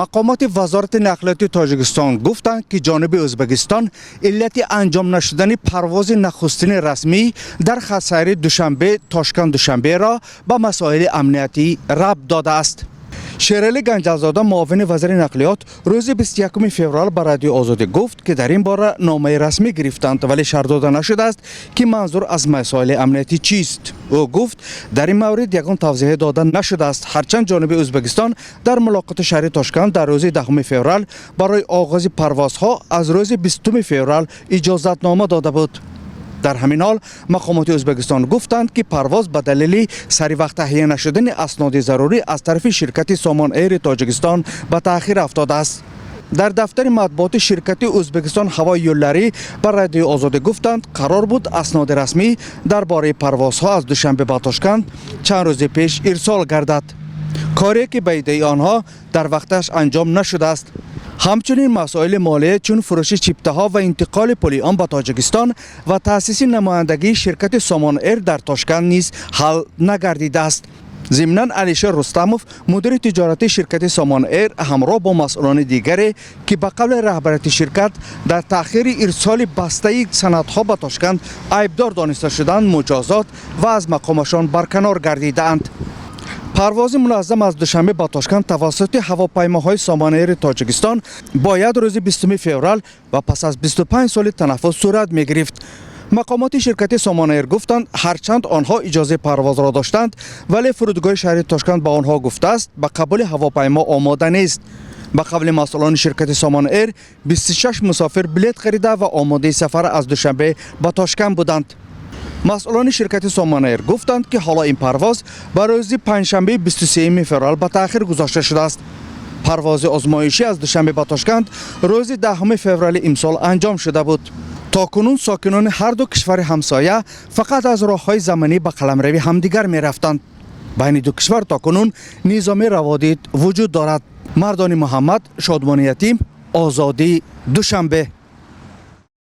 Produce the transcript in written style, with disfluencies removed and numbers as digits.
Мақомоти Вазорати нақлиёти Тоҷикистон гуфтанд, ки ҷониби Ӯзбекистон иллати анҷом нашудани парвози нахустини расмӣ дар хатсайри Душанбе Тошканд Душанберо ба масоили амниятӣ рабт додааст. Шералӣ Ганҷалзода, муовини вазири нақлиёт, рӯзи 21 феврал ба Радиои Озодӣ гуфт, ки дар ин бора номаи расмӣ гирифтанд, вале шарҳ дода нашудааст, ки манзур аз масоили амниятӣ чист. Ӯ гуфт, дар ин маврид ягон тавзеҳе дода нашудааст, ҳарчанд ҷониби Ӯзбекистон дар мулоқоти шаҳри Тошканд дар рӯзи 10 феврал барои оғози парвозҳо аз рӯзи 20 феврал иҷозатнома дода буд. Дар ҳамин ҳол мақомоти Ӯзбекистон гуфтанд, ки парвоз ба далели сари вақт таҳия нашудани асноди зарурӣ аз тарафи ширкати Сомон Эйри Тоҷикистон ба таъхир афтодааст. Дар дафтари матбуоти ширкати Ӯзбекистон ҳаво юллари ба Радиои Озодӣ гуфтанд, қарор буд асноди расмӣ дар бораи парвозҳо аз Душанбе ба Тошканд чанд рӯзи пеш ирсол гардад, коре ки ба иддаои онҳо дар вақташ анҷом нашудааст. Ҳамчунин масоили молия, чун фурӯши чиптаҳо ва интиқоли пули он ба Тоҷикистон ва таъсиси намояндагии ширкати Сомон Эйр дар Тошканд низ ҳал нагардидааст. Зимнан, Алишер Рустамов, мудири тиҷоратии ширкати Сомон Эйр, ҳамроҳ бо масъулони дигаре, ки ба қавли раҳбарияти ширкат дар таъхири ирсоли бастаи санадҳо ба Тошканд айбдор дониста шуданд, муҷозот ва аз мақомашон барканор гардидаанд. Парвози муназзам аз Душанбе ба Тошканд тавассути ҳавопаймоҳои Сомон Эйри Тоҷикистон бояд рӯзи 20 феврал ва пас аз 25 соли танаффус сурат мегирифт. Мақомоти ширкати Сомон Эйр гуфтанд, ҳарчанд онҳо иҷозаи парвозро доштанд, вале фурудгоҳи шаҳри Тошканд ба онҳо гуфтааст, ба қабули ҳавопаймо омода нест. Ба қавли масъулони ширкати Сомон Эйр, 26 мусофир билет харида ва омодаи сафар аз Душанбе ба Тошканд буданд. Масъулони ширкати Сомон Эйр гуфтанд, ки ҳоло ин парвоз ба рӯзи панҷшанбеи 23 феврал ба таъхир гузошта шудааст. Парвози озмоишӣ аз Душанбе ба Тошканд рӯзи 10 феврали имсол анҷом шуда буд. То кунун сокинони ҳар ду кишвари ҳамсоя фақат аз роҳҳои заминӣ ба қаламрави ҳамдигар мерафтанд. Байни ду кишвар то кунун низоми раводид вуҷуд дорад. Мардони Муҳаммад, Шодмони Ятим, Озодӣ, Душанбе.